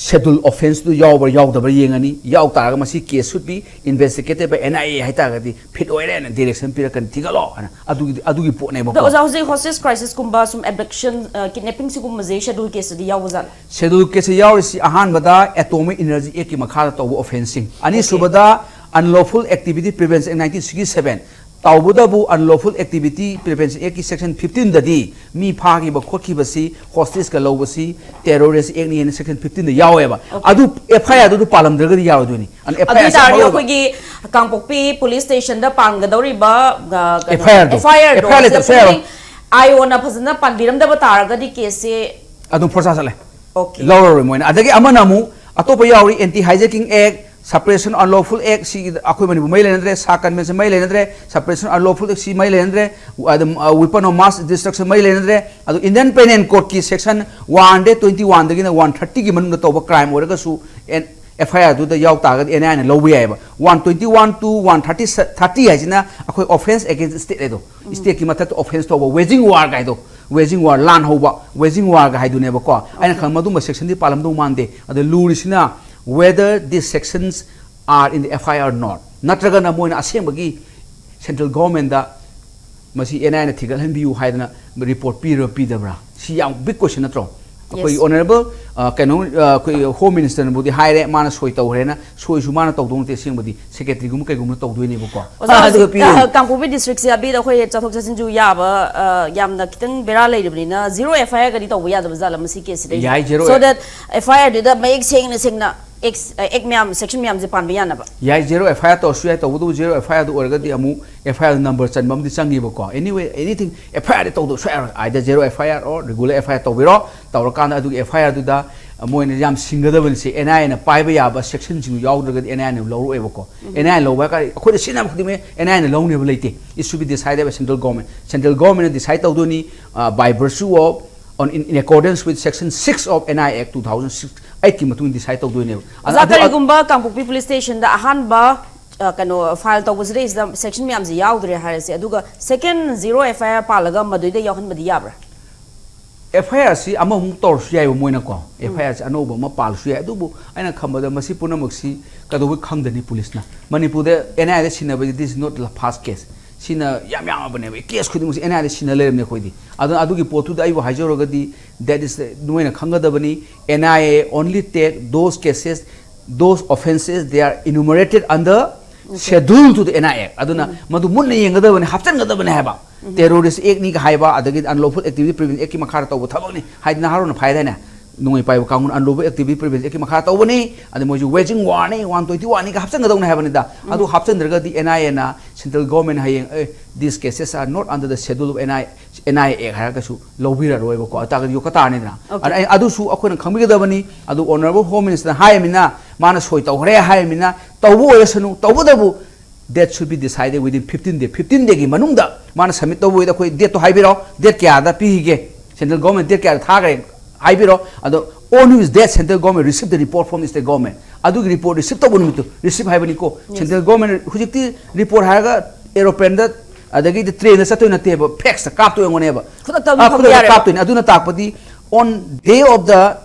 ꯁꯦꯗ꯭ꯌꯨꯜ ꯑꯣꯐꯦꯟꯁꯇꯨ ꯌꯥꯎꯕ꯭ꯔꯥ ꯌꯥꯎꯗꯕ꯭ꯔꯥ ꯌꯦꯡꯉꯅꯤ꯫ ꯌꯥꯎ ꯇꯥꯔꯒ ꯃꯁꯤ case should be investigated by N I A ꯍꯥꯏꯇꯥꯔꯒꯗꯤ ꯐꯤꯠ ꯑꯣꯏꯔꯦꯅ ꯗꯤꯔꯦꯛꯁꯟ ꯄꯤꯔꯛꯀꯅꯤ, ꯊꯤꯒꯠꯂꯣ ꯍꯥꯏꯅ꯫ ꯑꯗꯨꯒꯤ ꯑꯗꯨꯒꯤ ꯑꯗꯣ ꯄꯣꯠꯅꯦꯕꯀꯣ꯫ ꯑꯣꯖꯥ, ꯍꯧꯖꯤꯛ ꯍꯣꯁꯇꯦꯖ ꯀ꯭ꯔꯥꯏꯁꯤꯁꯀꯨꯝꯕ ꯁꯨꯝ ꯑꯦꯕꯗꯛꯁꯟ, ꯀꯤꯗꯅꯦꯄꯤꯡ ꯁꯤꯒꯨꯝꯕꯁꯦ ꯁꯦꯗ꯭ꯌꯨꯜ ꯀꯦꯁꯇꯗꯤ ꯌꯥꯎꯕꯖꯥꯠꯂ? ꯁꯦꯗ꯭ꯌꯨꯜ ꯀꯦꯁꯇ ꯌꯥꯎꯔꯤꯁꯤ ꯑꯍꯥꯟꯕꯗ ꯑꯦꯇꯣꯃꯤꯛ ꯏꯅꯔꯖꯤ ꯑꯦꯛꯀꯤ ꯃꯈꯥꯗ ꯇꯧꯕ ꯑꯣꯐꯦꯟꯁꯁꯤꯡ, ꯑꯅꯤꯁꯨꯕꯗ ꯑꯟꯂꯣꯐꯨꯜ ꯑꯦꯛꯇꯤꯚꯤꯇꯤ ꯄ꯭ꯔꯤꯚꯦꯟꯁꯟ ꯑꯦꯛ ꯅꯥꯏꯟꯇꯤꯟ ꯁꯤꯛꯁꯇꯤ ꯁꯚꯦꯟ꯫ ꯇꯧꯕꯇꯕꯨ ꯑꯟꯂꯣꯐꯨꯜ ꯑꯦꯛꯇꯤꯚꯤꯇꯤ ꯄ꯭ꯔꯤꯚꯦꯟꯁꯟ ꯑꯦꯛꯀꯤ ꯁꯦꯛꯁꯟ ꯐꯤꯐꯇꯤꯟꯗꯗꯤ ꯃꯤ ꯐꯥꯈꯤꯕ ꯈꯣꯠꯈꯤꯕꯁꯤ, ꯍꯣꯁꯇꯦꯖꯀ ꯂꯧꯕꯁꯤ ꯇꯦꯔꯣꯔꯤꯁ ꯑꯦꯛꯅꯤ ꯍꯥꯏꯅ ꯁꯦꯛꯁꯟ ꯐꯤꯐꯇꯤꯟꯗ ꯌꯥꯎꯋꯦꯕ꯫ ꯑꯗꯨ ꯑꯦꯐ ꯑꯥꯏ ꯑꯥꯔꯗꯨ ꯄꯥꯜꯂꯝꯗ꯭ꯔꯒꯗꯤ ꯌꯥꯔꯣꯏꯗꯣꯏꯅꯤ꯫ ꯑꯗꯨꯅ ꯑꯗꯨ ꯑꯣꯏ ꯇꯥꯔꯗꯤ ꯑꯩꯈꯣꯏꯒꯤ ꯀꯥꯡꯄꯣꯛꯄꯤ ꯄꯨꯂꯤꯁ ꯁ꯭ꯇꯦꯁꯟꯗ ꯄꯥꯟꯒꯗꯧꯔꯤꯕ FIR ꯗꯣ꯫ ꯑꯦꯐ ꯑꯥꯏ ꯑꯥꯔꯗꯣ FIR ꯂꯩꯇꯕꯁꯨ ꯌꯥꯔꯣꯏ꯫ ꯑꯥꯏ ꯑꯣꯅ ꯐꯖꯅ ꯄꯥꯟꯕꯤꯔꯝꯗꯕ ꯇꯥꯔꯒꯗꯤ ꯀꯦꯁꯁꯦ ꯑꯗꯨꯝ ꯐꯣꯔꯁꯥ ꯆꯠꯂꯦ꯫ Okay. ꯂꯧꯔꯔꯣꯏ ꯃꯣꯏꯅ꯫ ꯑꯗꯒꯤ ꯑꯃꯅ ꯑꯃꯨꯛ ꯑꯇꯣꯞꯄ ꯌꯥꯎꯔꯤ, ꯑꯦꯟꯇꯤ ꯍꯥꯏꯖꯦꯀꯤꯡ ꯑꯦꯛ, ꯁꯄ꯭ꯔꯦꯁꯟ ꯑꯟꯂꯣꯐꯨꯜ ꯑꯦꯛ, ꯁꯤ ꯑꯩꯈꯣꯏ ꯃꯅꯤꯄꯨꯔ ꯃꯩ ꯂꯩꯅꯗ꯭ꯔꯦ, ꯁꯥ ꯀꯟꯚꯦꯟꯁꯟ ꯃꯩ ꯂꯩꯅꯗ꯭ꯔꯦ, ꯁꯄ꯭ꯔꯦꯁꯟ ꯑꯟꯂꯣꯐꯨꯜ ꯑꯦꯛ ꯁꯤ ꯃꯩ ꯂꯩꯅꯗ꯭ꯔꯦ, ꯑꯗꯨꯝ ꯋꯤꯄꯟ ꯑꯣꯐ ꯃꯥꯁ ꯗꯤꯁꯇ꯭ꯔꯛꯁꯟ ꯃꯩ ꯂꯩꯅꯗ꯭ꯔꯦ꯫ ꯑꯗꯨ ꯏꯟꯗꯤꯌꯟ ꯄꯦꯅꯦꯜ ꯀꯣꯗꯀꯤ ꯁꯦꯛꯁꯟ ꯋꯥꯟ ꯍꯟꯗ꯭ꯔꯦꯗ ꯇ꯭ꯋꯦꯟꯇꯤ ꯋꯥꯟꯗꯒꯤꯅ ꯋꯥꯟ ꯊꯥꯔꯇꯤꯒꯤ ꯃꯅꯨꯡꯗ ꯇꯧꯕ ꯀ꯭ꯔꯥꯏꯝ ꯑꯣꯏꯔꯒꯁꯨ ꯑꯦꯐ ꯑꯥꯏ ꯑꯥꯔꯗꯨꯗ ꯌꯥꯎ ꯇꯥꯔꯒꯗꯤ ꯑꯦꯟ ꯑꯥꯏ ꯑꯦꯅ ꯂꯧꯕ ꯌꯥꯏꯑꯕ꯫ One twenty one two one thirty, thirty ꯍꯥꯏꯁꯤꯅ ꯑꯩꯈꯣꯏ ꯑꯣꯐꯦꯟꯁ ꯑꯦꯒꯦꯟꯁ ꯁ꯭ꯇꯦꯠ ꯍꯥꯏꯗꯣ, ꯁ꯭ꯇꯦꯠꯀꯤ ꯃꯊꯛꯇ ꯑꯣꯐꯦꯟꯁ ꯇꯧꯕ, ꯋꯦꯖꯤꯡ ꯋꯥꯔꯒ ꯍꯥꯏꯗꯣ, ꯋꯦꯖꯤꯡ ꯋꯥꯔ, ꯂꯥꯟ ꯍꯧꯕ, ꯋꯦꯖꯤꯡ ꯋꯥꯔꯒ ꯍꯥꯏꯗꯨꯅꯦꯕꯀꯣ꯫ ꯑꯩꯅ ꯈꯪꯕ ꯑꯗꯨꯝꯕ ꯁꯦꯛꯁꯟꯗꯤ ꯄꯥꯜꯂꯝꯗꯧ ꯃꯥꯟꯗꯦ꯫ ꯑꯗ ꯂꯨꯔꯤꯁꯤꯅ whether this sections are in the F I R not? ꯅꯠꯇ꯭ꯔꯒꯅ ꯃꯣꯏꯅ ꯑꯁꯦꯡꯕꯒꯤ central government ꯗ ꯃꯁꯤ N I A ꯅ ꯊꯤꯒꯠꯍꯟꯕꯤꯌꯨ ꯍꯥꯏꯗꯅ report ꯄꯤꯔ ꯄꯤꯗꯕ꯭ꯔꯥ? ꯁꯤ ꯌꯥꯝ big question ꯅꯠꯇ꯭ꯔꯣ? ꯑꯩꯈꯣꯏꯒꯤ Yes. Honourable, ꯑ, ꯀꯩꯅꯣ, ꯑ, ꯑꯩꯈꯣꯏ Home Minister ꯅꯕꯨꯗꯤ ꯍꯥꯏꯔꯦ, ꯃꯥꯅ ꯁꯣꯏ ꯇꯧꯈ꯭ꯔꯦꯅ. ꯁꯣꯏꯁꯨ ꯃꯥꯅ ꯇꯧꯗꯧ ꯅꯠꯇꯦ, ꯑꯁꯦꯡꯕꯗꯤ secretary ꯒꯨꯝꯕ ꯀꯩꯒꯨꯝꯕ ꯇꯧꯗꯣꯏꯅꯦꯕꯀꯣ꯫ ꯑꯣꯖꯥ, ꯑꯗꯨꯒ ꯍꯧꯖꯤꯛ, ꯄꯤꯔꯦ꯫ ꯑ, ꯀꯥꯡꯄꯣꯛꯄꯤ district ꯁꯦ ꯑꯕꯤꯗ ꯑꯩꯈꯣꯏ ꯆꯠꯊꯣꯛ ꯆꯠꯁꯤꯟꯁꯨ ꯌꯥꯕ, ꯑ, ꯌꯥꯝꯅ ꯈꯤꯇꯪ ꯕꯦꯔꯥ ꯂꯩꯔꯤꯕꯅꯤꯅ, zero F I R ꯒꯗꯤ ꯇꯧꯕ ꯌꯥꯗꯕ ꯖꯥꯠꯂ ꯃꯁꯤ case ꯁꯤꯗꯩꯁꯤꯗ? ꯌꯥꯏ, zero. So that F I R ꯗꯨꯗ ꯃꯌꯦꯛ ꯁꯦꯡꯅ ꯁꯦꯡꯅ X, ꯑ, Act ꯃꯌꯥꯝ, section ꯃꯌꯥꯝꯁꯦ ꯄꯥꯟꯕ ꯌꯥꯅꯕ? ꯌꯥꯏ, zero F I R ꯇꯧꯔꯁꯨ ꯌꯥꯏ, ꯇꯧꯕꯇꯕꯨ zero F I R ꯗꯨ ꯑꯣꯏꯔꯒꯗꯤ ꯑꯃꯨꯛ F I R number ꯆꯟꯕ ꯑꯃꯗꯤ ꯆꯪꯉꯤꯕꯀꯣ꯫ Anyway, anything, F I R ꯗꯤ ꯇꯧꯗꯕ ꯁꯨꯡꯌꯥ ꯌꯥꯔꯣꯏ꯫ Either zero F I R or regular F I R ꯇꯧꯕꯤꯔꯣ, ꯇꯧꯔꯀꯥꯟꯗ ꯑꯗꯨꯒꯤ F I R ꯗꯨꯗ ꯃꯣꯏꯅ ꯌꯥꯝ ꯁꯤꯡꯒꯗꯕꯅꯤꯁꯦ, N I A ꯅ ꯄꯥꯏꯕ ꯌꯥꯕ section ꯁꯤꯡꯗꯨ ꯌꯥꯎꯗ꯭ꯔꯒꯗꯤ N I A ꯅ ꯂꯧꯔꯛꯑꯣꯏꯕꯀꯣ꯫ N I A ꯅ ꯂꯧꯕ ꯍꯥꯏ ꯇꯥꯔꯗꯤ ꯑꯩꯈꯣꯏꯅ ꯁꯤꯖꯤꯟꯅꯕ ꯈꯨꯗꯤꯡꯃꯛ N I A ꯅ ꯂꯧꯅꯦꯕ ꯂꯩꯇꯦ꯫ It should be decided by central government. Central government ꯅ decide ꯇꯧꯗꯣꯏꯅꯤ, uh, by virtue of, on, in, in accordance with section six of N I A Act two thousand six, eight ꯀꯤ ꯃꯇꯨꯡ ꯏꯟꯅ decide ꯇꯧꯗꯣꯏꯅꯦꯕ꯫ ꯑꯗ ꯑꯣꯖꯥ, ꯑꯗꯨ, ꯀꯔꯤꯒꯨꯝꯕ ꯀꯥꯡꯄꯣꯛꯄꯤ police station ꯗ ꯑꯍꯥꯟꯕ, ꯑ, ꯀꯩꯅꯣ, file ꯇꯧꯕꯁꯤꯗꯩꯁꯤꯗ section ꯃꯌꯥꯝꯁꯦ ꯌꯥꯎꯗ꯭ꯔꯦ ꯍꯥꯏꯔꯁꯦ, ꯑꯗꯨꯒ second zero F I R ꯄꯥꯜꯂꯒ ꯃꯗꯨꯏꯗ ꯌꯥꯎꯍꯟꯕꯗꯤ ꯌꯥꯕ꯭ꯔꯥ? F I R ꯁꯤ ꯑꯃꯃꯨꯛ ꯇꯧꯔꯁꯨ ꯌꯥꯏꯕ ꯃꯣꯏꯅꯀꯣ꯫ ꯎꯝ. F I R ꯁꯤ ꯑꯅꯧꯕ ꯑꯃ ꯄꯥꯜꯂꯁꯨ ꯌꯥꯏ꯫ ꯑꯗꯨꯕꯨ ꯑꯩꯅ ꯈꯟꯕꯗ ꯃꯁꯤ ꯄꯨꯝꯅꯃꯛꯁꯤ ꯀꯩꯗꯧꯕꯩ ꯈꯪꯗꯅꯤ ꯄꯨꯂꯤꯁꯅ? ꯃꯅꯤꯄꯨꯔꯗ N I A the ꯁꯤꯟꯅꯕꯁꯤ, this is not the first case. ꯁꯤꯅ ꯌꯥꯝ ꯌꯥꯝꯃꯕꯅꯦꯕ꯫ Case ꯈꯨꯗꯤꯡꯃꯛꯁꯤ N I A ꯗ ꯁꯤꯟꯅ ꯂꯩꯔꯕꯅꯦ ꯑꯩꯈꯣꯏꯗꯤ꯫ ꯑꯗꯨꯅ ꯑꯗꯨꯒꯤ ꯄꯣꯠꯇꯨꯗ ꯑꯩꯕꯨ ꯍꯥꯏꯖꯧꯔꯒꯗꯤ, that is, ꯅꯣꯏꯅ ꯈꯪꯒꯗꯕꯅꯤ, N I A only take those cases, those offences, they are enumerated under schedule to the N I A Act. ꯑꯗꯨꯅ ꯎꯝ. ꯃꯗꯨ ꯃꯨꯟꯅ ꯌꯦꯡꯒꯗꯕꯅꯤ, ꯍꯥꯞꯆꯤꯟꯒꯗꯕꯅꯤ ꯍꯥꯏꯕ꯫ ꯎꯝ. Terrorist Act ꯅꯤꯒ ꯍꯥꯏꯕ, ꯑꯗꯒꯤ Unlawful Activity Prevention Act ꯀꯤ ꯃꯈꯥꯗ ꯇꯧꯕ ꯊꯕꯛꯅꯤ ꯍꯥꯏꯗꯤ ꯅꯍꯥꯔꯣꯟꯅ ꯐꯥꯏꯗꯥꯏꯅꯦ? ꯅꯣꯡꯃꯩ ꯄꯥꯏꯕ ꯀꯥꯡꯕꯨꯅ Unlawful Activity Prevention Act ꯀꯤ ꯃꯈꯥꯗ ꯇꯧꯕꯅꯤ, ꯑꯗꯩ ꯃꯣꯏꯁꯨ waging war ꯅꯤ, one twenty-one ꯅꯤꯒ ꯍꯥꯞꯆꯤꯟꯒꯗꯧꯅꯤ ꯍꯥꯏꯕꯅꯤꯗ꯫ ꯑꯗꯨ ꯎꯝ. ꯍꯥꯞꯆꯤꯟꯗ꯭ꯔꯒꯗꯤ N I A ꯅ, central government ꯅ ꯍꯌꯦꯡ, "ꯑꯦ, these cases are not under the schedule of N I A, N I A Act" ꯍꯥꯏꯔꯒꯁꯨ ꯂꯧꯕꯤꯔꯔꯣꯏꯕꯀꯣ꯫ ꯑꯗꯨ ꯇꯥꯔꯒꯗꯤ ꯌꯣꯛꯈꯠ ꯇꯥꯔꯅꯤꯗꯅ꯫ Okay. ꯑꯗ ꯑꯩ, ꯑꯗꯨꯁꯨ ꯑꯩꯈꯣꯏꯅ ꯈꯪꯕꯤꯒꯗꯕꯅꯤ꯫ ꯑꯗꯨ Honourable Home Minister ꯅ ꯍꯥꯏꯔꯃꯤꯅ, ꯃꯥꯅ ꯁꯣꯏ ꯇꯧꯈ꯭ꯔꯦ ꯍꯥꯏꯔꯃꯤꯅ, ꯇꯧꯕ ꯑꯣꯏꯔꯁꯅꯨ, ꯇꯧꯕꯇꯕꯨ that should be decided within fifteen day. Fifteen day ꯒꯤ ꯃꯅꯨꯡꯗ ꯃꯥꯅ submit ꯇꯧꯕ ꯑꯣꯏꯗꯤ ꯑꯩꯈꯣꯏ date ꯇꯣ ꯍꯥꯏꯕꯤꯔꯣ, date ꯀꯌꯥꯗ ꯄꯤꯈꯤꯒꯦ, central government date ꯀꯌꯥꯗ ꯊꯥꯈ꯭ꯔꯦ ꯍꯥꯏꯕꯤꯔꯣ꯫ ꯑꯗꯣ on which date central government receive the report from state government, ꯑꯗꯨꯒꯤ report receive ꯇꯧꯕ ꯅꯨꯃꯤꯠꯇꯨ, receive ꯍꯥꯏꯕꯅꯤꯀꯣ꯫ Yes. Central government ꯍꯧꯖꯤꯛꯇꯤ report ꯍꯥꯏꯔꯒ aeroplane ꯗ, ꯑꯗꯒꯤꯗꯤ train ꯗ ꯆꯠꯇꯣꯏ ꯅꯠꯇꯦꯕ, fax ꯇ ꯀꯥꯞꯇꯣꯏ ꯑꯣꯏꯔꯝꯒꯅꯦꯕ꯫ ꯈꯨꯗꯛꯇ ꯑꯗꯨꯝ ꯑꯥ, ꯐꯪꯕ ꯈꯨꯗꯛꯇ ꯌꯥꯔꯦꯕ꯫ ꯀꯥꯞꯇꯣꯏꯅꯦ꯫ ꯑꯗꯨꯅ ꯇꯥꯛꯄꯗꯤ on day of the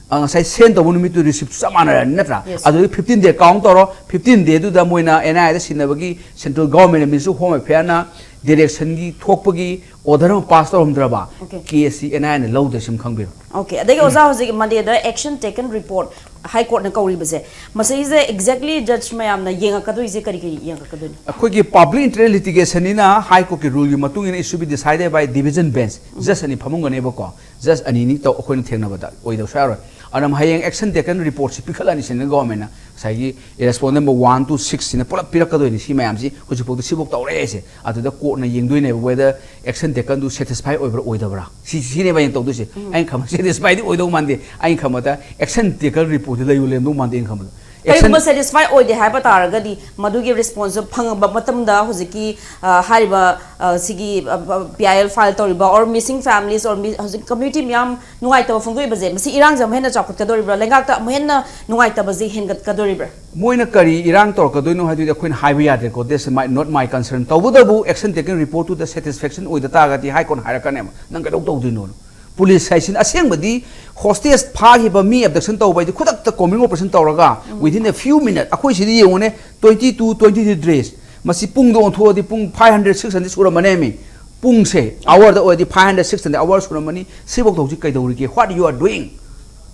ꯑ, ꯉꯁꯥꯏ ꯁꯦꯟ ꯇꯧꯕ ꯅꯨꯃꯤꯠꯇꯨ ꯔꯤꯁꯤꯞ ꯆꯞ ꯃꯥꯟꯅꯔꯅꯤ ꯅꯠꯇ꯭ꯔꯥ? Yes. ꯑꯗꯨꯗꯤ fifteen day count ꯇꯧꯔꯣ, fifteen day ꯗꯨꯗ ꯃꯣꯏꯅ ꯑꯦꯟ ꯑꯥꯏ ꯑꯦꯗ ꯁꯤꯟꯅꯕꯒꯤ central government ꯅ Ministry of Home Affairs ꯅ direction ꯒꯤ ꯊꯣꯛꯄꯒꯤ order ꯑꯃ pass ꯇꯧꯔꯝꯗ꯭ꯔꯕ Okay. case ꯁꯤ ꯑꯦꯟ ꯑꯥꯏ ꯑꯦꯅ ꯂꯧꯗꯣꯏꯁꯤ ꯑꯃ ꯈꯪꯕꯤꯔꯣ꯫ Okay, ꯑꯗꯒꯤ ꯑꯣꯖꯥ, ꯍꯧꯖꯤꯛ Monday ꯗ action taken report High Court ꯅ ꯀꯧꯔꯤꯕꯁꯦ, ꯃꯁꯤꯁꯦ exactly judge ꯃꯌꯥꯝꯅ ꯌꯦꯡꯉꯛꯀꯗꯣꯏꯁꯦ ꯀꯔꯤ ꯀꯔꯤ ꯌꯦꯡꯉꯛꯀꯗꯣꯏꯅꯣ? ꯑꯩꯈꯣꯏꯒꯤ public interest litigation ꯅꯤꯅ High Court ꯀꯤ rule ꯒꯤ ꯃꯇꯨꯡ ꯏꯟꯅ issue be decided by division bench, judge ꯑꯅꯤ ꯐꯝꯃꯝꯒꯅꯦꯕꯀꯣ, judge ꯑꯅꯤꯅꯤ ꯇꯧ ꯑꯩꯈꯣꯏꯅ ꯊꯦꯡꯅꯕꯗ ꯑꯣꯏꯗꯧ ꯁꯨꯡꯌꯥꯔꯣꯏ꯫ ꯑꯗꯨꯅ ꯍꯌꯦꯡ action taken report ꯁꯤ ꯄꯤꯈꯠꯂꯅꯤ central government ꯅ, ꯉꯁꯥꯏꯒꯤ respondent number one to six ꯁꯤꯅ ꯄꯨꯂꯞ ꯄꯤꯔꯛꯀꯗꯣꯏꯅꯤ꯫ ꯁꯤ ꯃꯌꯥꯝꯁꯤ ꯍꯧꯖꯤꯛꯐꯥꯎꯗ ꯁꯤꯐꯧ ꯇꯧꯔꯛꯑꯦꯁꯦ, ꯑꯗꯨꯗ court ꯅ ꯌꯦꯡꯗꯣꯏꯅꯦꯕ whether action taken ꯗꯨ satisfy ꯑꯣꯏꯕ꯭ꯔꯥ ꯑꯣꯏꯗꯕ꯭ꯔꯥ, ꯁꯤ ꯁꯤꯅꯦꯕ ꯑꯩꯅ ꯇꯧꯗꯣꯏꯁꯦ꯫ ꯑꯩꯅ ꯈꯟꯕ satisfy ꯗꯤ ꯑꯣꯏꯗꯧ ꯃꯥꯟꯗꯦ꯫ ꯑꯩꯅ ꯈꯟꯕꯗ action taken report ꯁꯤ ꯂꯩꯕꯨ ꯂꯩꯔꯝꯗꯧ ꯃꯥꯟꯗꯦ ꯑꯩꯅ ꯈꯟꯕꯗ꯫ Action ꯀꯔꯤꯒꯨꯝꯕ satisfy ꯑꯣꯏꯗꯦ ꯍꯥꯏꯕ ꯇꯥꯔꯒꯗꯤ, ꯃꯗꯨꯒꯤ response ꯐꯪꯕ ꯃꯇꯝꯗ ꯍꯧꯖꯤꯛꯀꯤ, ꯑ, ꯍꯥꯏꯔꯤꯕ, ꯑ, ꯁꯤꯒꯤ, ꯑ, ꯑ, P I L file ꯇꯧꯔꯤꯕ or missing families or mi-, ꯍꯧꯖꯤꯛ community ꯃꯌꯥꯝ ꯅꯨꯡꯉꯥꯏꯇꯕ ꯐꯣꯡꯗꯣꯛꯏꯕꯁꯦ, ꯃꯁꯤ ꯏꯔꯥꯡꯁꯦ ꯑꯃꯨꯛ ꯍꯦꯟꯅ ꯆꯥꯎꯈꯠꯀꯗꯧꯔꯤꯕ꯭ꯔꯥ, ꯂꯩꯉꯥꯛꯇ ꯑꯃꯨꯛ ꯍꯦꯟꯅ ꯅꯨꯡꯉꯥꯏꯇꯕꯁꯦ ꯍꯦꯟꯒꯠꯀꯗꯧꯔꯤꯕ꯭ꯔꯥ? ꯃꯣꯏꯅ ꯀꯔꯤ ꯏꯔꯥꯡ ꯇꯧꯔꯛꯀꯗꯣꯏꯅꯣ ꯍꯥꯏꯗꯨꯗꯤ ꯑꯩꯈꯣꯏꯅ ꯍꯥꯏꯕ ꯌꯥꯗ꯭ꯔꯦꯀꯣ, that's my, not my concern꯫ ꯇꯧꯕꯇꯕꯨ action taken report ꯇꯨꯗ satisfaction ꯑꯣꯏꯗ ꯇꯥꯔꯒꯗꯤ High Court ꯅ ꯍꯥꯏꯔꯛꯀꯅꯦꯕ, "ꯅꯪ ꯀꯩꯗꯧ ꯇꯧꯗꯣꯏꯅꯣ?" ꯄꯨꯂꯤꯁ ꯍꯥꯏꯁꯤꯅ ꯑꯁꯦꯡꯕꯗꯤ hostage ꯐꯥꯈꯤꯕ ꯃꯤ abduction ꯇꯧꯕ ꯍꯥꯏꯗꯤ ꯈꯨꯗꯛꯇ combing operation ꯇꯧꯔꯒ within a few minutes, ꯑꯩꯈꯣꯏ ꯁꯤꯗ ꯌꯦꯡꯉꯨꯅꯦ, twenty two, twenty three days, ꯃꯁꯤ ꯄꯨꯡꯗ ꯑꯣꯟꯊꯣꯛꯑꯗꯤ ꯄꯨꯡ five hundred, six hundred ꯁꯨꯔꯝꯃꯅꯦꯃꯤ꯫ ꯄꯨꯡꯁꯦ hour ꯗ ꯑꯣꯏꯔꯗꯤ five hundred, six hundred hour ꯁꯨꯔꯝꯃꯅꯤ꯫ ꯁꯤꯐꯧ ꯍꯧꯖꯤꯛ ꯀꯩꯗꯧꯔꯤꯒꯦ? What you are doing?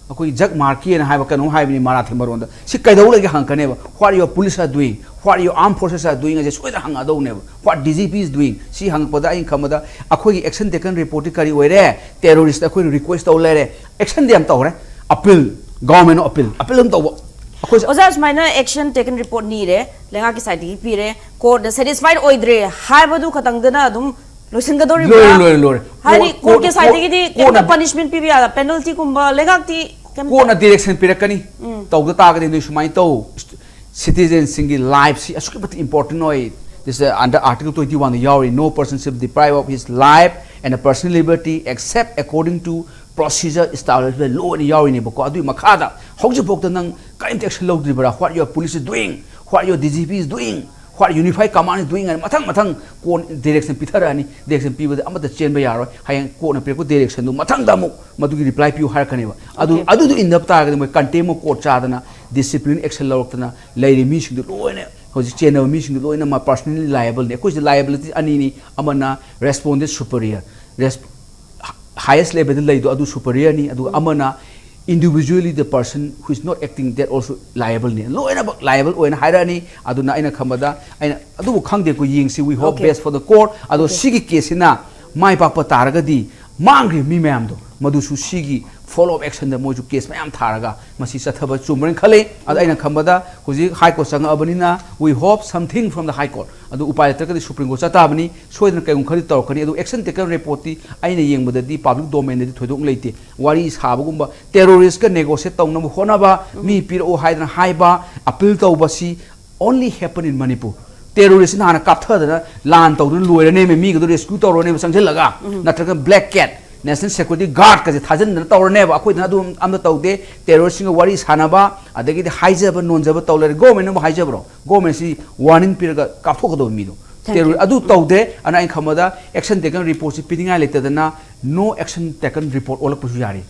ꯑꯩꯈꯣꯏꯒꯤ ꯖꯒ ꯃꯥꯔꯀꯤ ꯍꯥꯏꯅ ꯍꯥꯏꯕ ꯀꯩꯅꯣꯝ ꯍꯥꯏꯕꯅꯤ ꯃꯔꯥꯊꯤ ꯃꯔꯣꯟꯗ꯫ ꯁꯤ ꯀꯩꯗꯧ ꯂꯩꯒꯦ ꯍꯪꯉꯛꯀꯅꯦꯕ꯫ What your police are doing? What your armed forces are doing? ꯑꯁꯦ ꯁꯣꯏꯗꯅ ꯍꯪꯉꯛꯑꯗꯧꯅꯦꯕ꯫ What D G P is doing? ꯁꯤ ꯍꯪꯉꯛꯄꯗ ꯑꯩꯅ ꯈꯟꯕꯗ ꯑꯩꯈꯣꯏꯒꯤ action taken report ꯇꯤ ꯀꯔꯤ ꯑꯣꯏꯔꯦ? Terrorist ꯑꯩꯈꯣꯏꯅ request ꯇꯧ ꯂꯩꯔꯦ꯫ Action ꯗꯤ ꯌꯥꯝ ꯇꯧꯔꯦ꯫ Appeal, government of appeal, appeal ꯑꯗꯨꯝ ꯇꯧꯕ꯫ ꯑꯩꯈꯣꯏꯁꯦ ꯑꯣꯖꯥ, ꯁꯨꯃꯥꯏꯅ action taken report ꯅꯤꯔꯦ, ꯂꯩꯉꯥꯛꯀꯤ side ꯇꯒꯤ ꯄꯤꯔꯦ, court ꯅ satisfied ꯑꯣꯏꯗ꯭ꯔꯦ ꯍꯥꯏꯕꯗꯨ ꯈꯛꯇꯪꯗꯅ ꯑꯗꯨꯝ ꯂꯣꯏꯁꯤꯟꯒꯗꯧꯔꯤꯕ꯭ꯔꯥ? ꯂꯣꯏꯔꯦ, ꯂꯣꯏꯔꯦ, ꯂꯣꯏꯔꯦ꯫ ꯍꯥꯏꯗꯤ Court, court ꯀꯤ court, side ꯇꯒꯤꯗꯤ court, ꯀꯩꯝꯇ court ꯅ punishment ꯄꯤꯕ ꯌꯥ, penalty ꯒꯨꯝꯕ ꯂꯩꯉꯥꯛꯇꯤ ꯀꯩꯝꯇ Court ꯅ direction ꯄꯤꯔꯛꯀꯅꯤ꯫ ꯇꯧꯗ ꯇꯥꯔꯒꯗꯤ ꯅꯣꯏ ꯁꯨꯃꯥꯏꯅ ꯇꯧ꯫ Citizen ꯁꯤꯡꯒꯤ life ꯁꯤ ꯑꯁꯨꯛꯀꯤ ꯃꯇꯤꯛ important ꯑꯣꯏ꯫ This, uh, under Article twenty one ꯗ ꯌꯥꯎꯔꯤ, "No person shall be deprived of his life and a personal liberty except according to procedure established by law" ꯍꯥꯏꯅ ꯌꯥꯎꯔꯤꯅꯦꯕꯀꯣ꯫ ꯑꯗꯨꯒꯤ ꯃꯈꯥꯗ ꯍꯧꯖꯤꯛꯐꯥꯎꯗ ꯅꯪ ꯀꯔꯤꯝꯇ action ꯂꯧꯗ꯭ꯔꯤꯕ꯭ꯔꯥ? What your police is doing? What your D G P is doing? Court unify ꯀꯃꯥꯟ ꯗꯨꯏꯉꯥꯏꯅ ꯃꯊꯪ ꯃꯊꯪ court direction ꯄꯤꯊꯔꯛꯑꯅꯤ꯫ Direction ꯄꯤꯕꯗ ꯑꯃꯠꯇ ꯆꯦꯟꯕ ꯌꯥꯔꯣꯏ꯫ ꯍꯌꯦꯡ ꯀꯣꯔꯠꯅ ꯄꯤꯔꯛꯄ ꯗꯥꯏꯔꯦꯛꯁꯟꯗꯨ ꯃꯊꯪꯗ ꯑꯃꯨꯛ ꯃꯗꯨꯒꯤ ꯔꯤꯄ꯭ꯂꯥꯏ ꯄꯤꯌꯨ ꯍꯥꯏꯔꯛꯀꯅꯦꯕ꯫ ꯑꯗꯨ Okay. ꯑꯗꯨꯗꯣ ꯏꯟꯗꯕ ꯇꯥꯔꯒꯗꯤ ꯃꯣꯏ ꯀꯟꯇꯦꯝ ꯑꯣꯐ ꯀꯣꯔꯠ ꯆꯥꯗꯅ, ꯗꯤꯁꯤꯄ꯭ꯂꯤꯟ ꯑꯦꯛꯁꯟ ꯂꯧꯔꯛꯇꯅ ꯂꯩꯔꯤꯕ ꯃꯤꯁꯤꯡꯗꯨ ꯂꯣꯏꯅ, ꯍꯧꯖꯤꯛ ꯆꯦꯟꯅꯕ ꯃꯤꯁꯤꯡꯗꯨ ꯂꯣꯏꯅ ꯃꯥ ꯄꯔꯁꯅꯦꯜꯂꯤ ꯂꯥꯏꯑꯦꯕꯜꯅꯤ꯫ ꯑꯩꯈꯣꯏꯁꯤꯗ ꯂꯥꯏꯑꯦꯕꯤꯂꯤꯇꯤ ꯑꯅꯤꯅꯤ꯫ ꯑꯃꯅ ꯔꯦꯁꯄꯣꯟꯗꯦꯟꯠ ꯁꯨꯄꯔꯤꯌꯔ, ꯍꯥꯏꯌꯦꯁ ꯂꯦꯚꯦꯜꯗ ꯂꯩꯗꯣ ꯑꯗꯨ ꯁꯨꯄꯔꯤꯌꯔꯅꯤ꯫ ꯑꯗꯨꯒ ꯑꯃꯅ individually the person who is not acting, that also liable ꯅꯤ꯫ ꯂꯣꯏꯅꯃꯛ ꯂꯥꯏꯑꯦꯕꯜ ꯑꯣꯏꯅ ꯍꯥꯏꯔꯛꯑꯅꯤ꯫ ꯑꯗꯨꯅ ꯑꯩꯅ ꯈꯟꯕꯗ, ꯑꯩꯅ ꯑꯗꯨꯕꯨ ꯈꯪꯗꯦꯀꯣ, ꯌꯦꯡꯁꯤ, we hope Okay. best for the court꯫ ꯑꯗꯣ Okay. ꯁꯤꯒꯤ ꯀꯦꯁꯁꯤꯅ ꯃꯥꯏ ꯄꯥꯛꯄ ꯇꯥꯔꯒꯗꯤ ꯃꯥꯡꯈ꯭ꯔꯤꯕ ꯃꯤ ꯃꯌꯥꯝꯗꯣ ꯃꯗꯨꯁꯨ ꯁꯤꯒꯤ ꯐꯣꯂꯣ ꯑꯞ ꯑꯦꯛꯁꯟꯗ ꯃꯣꯏꯁꯨ ꯀꯦꯁ ꯃꯌꯥꯝ ꯊꯥꯔꯒ ꯃꯁꯤ ꯆꯠꯊꯕ ꯆꯨꯝꯕ꯭ꯔꯅ ꯈꯜꯂꯤ꯫ ꯑꯗꯣ ꯑꯩꯅ ꯈꯟꯕꯗ ꯍꯧꯖꯤꯛ ꯍꯥꯏ ꯀꯣꯔꯠ ꯆꯪꯉꯛꯑꯕꯅꯤꯅ we hope something from the high court꯫ ꯑꯗꯨ ꯎꯄꯥꯏ ꯂꯩꯇ꯭ꯔꯒꯗꯤ ꯁꯨꯄ꯭ꯔꯤꯝ ꯀꯣꯔꯠ ꯆꯠꯇꯥꯕꯅꯤ꯫ ꯁꯣꯏꯗꯅ ꯀꯩꯒꯨꯝꯕ ꯈꯔꯗꯤ ꯇꯧꯔꯛꯀꯅꯤ꯫ ꯑꯗꯨ action taken report ꯇꯤ ꯑꯩꯅ ꯌꯦꯡꯕꯗꯗꯤ ꯄꯕ꯭ꯂꯤꯛ ꯗꯣꯃꯦꯟꯗꯗꯤ ꯊꯣꯏꯗꯣꯛꯅ ꯂꯩꯇꯦ꯫ ꯋꯥꯔꯤ ꯁꯥꯕꯒꯨꯝꯕ, ꯇꯦꯔꯣꯔꯤꯁꯀ ꯅꯦꯒꯣꯁꯤꯌꯦꯠ ꯇꯧꯅꯕ ꯍꯣꯠꯅꯕ, ꯃꯤ ꯄꯤꯔꯛꯑꯣ ꯍꯥꯏꯗꯅ ꯍꯥꯏꯕ, ꯑꯄꯤꯜ ꯇꯧꯕꯁꯤ only happen in Manipur꯫ ꯇꯦꯔꯣꯔꯤꯁꯁꯤꯅ ꯍꯥꯟꯅ ꯀꯥꯞꯊꯗꯅ ꯂꯥꯟ ꯇꯧꯗꯨꯅ ꯂꯣꯏꯔꯅꯦꯕ, ꯃꯤꯒꯗꯣ ꯔꯦꯁꯀ꯭ꯌꯨ ꯇꯧꯔꯅꯦꯕ ꯆꯪꯁꯤꯜꯂꯒ, ꯅꯠꯇ꯭ꯔꯒ ꯕ꯭ꯂꯦꯛ ꯀꯦꯠ, ꯅꯦꯁꯅꯦꯜ ꯁꯦꯀ꯭ꯌꯨꯔꯤꯇꯤ ꯒꯥꯔꯗꯀꯁꯦ ꯊꯥꯖꯤꯟꯗꯅ ꯇꯧꯔꯅꯦꯕ꯫ ꯑꯩꯈꯣꯏꯗꯅ ꯑꯗꯨ ꯑꯝꯇ ꯇꯧꯗꯦ꯫ ꯇꯦꯔꯣꯔꯤꯁꯁꯤꯡꯒ ꯋꯥꯔꯤ ꯁꯥꯟꯅꯕ, ꯑꯗꯒꯤꯗꯤ ꯍꯥꯏꯖꯕ ꯅꯣꯟꯖꯕ ꯇꯧ ꯂꯩꯔꯦ꯫ ꯒꯣꯔꯃꯦꯟꯅꯕꯨ ꯍꯥꯏꯖꯕ꯭ꯔꯣ? ꯒꯣꯔꯃꯦꯟꯁꯤ ꯋꯥꯔꯅꯤꯡ ꯄꯤꯔꯒ ꯀꯥꯞꯊꯣꯛꯀꯗꯕ ꯃꯤꯗꯣ꯫ Thank ꯇꯦꯔꯣꯔ you. ꯑꯗꯨ ꯇꯧꯗꯦ꯫ ꯑꯗꯨꯅ ꯑꯩꯅ ꯈꯟꯕꯗ action taken report ꯁꯤ ꯄꯤꯅꯤꯡꯉꯥꯏ ꯂꯩꯇꯗꯅ no action taken report ꯑꯣꯜꯂꯛꯄꯁꯨ ꯌꯥꯔꯤ꯫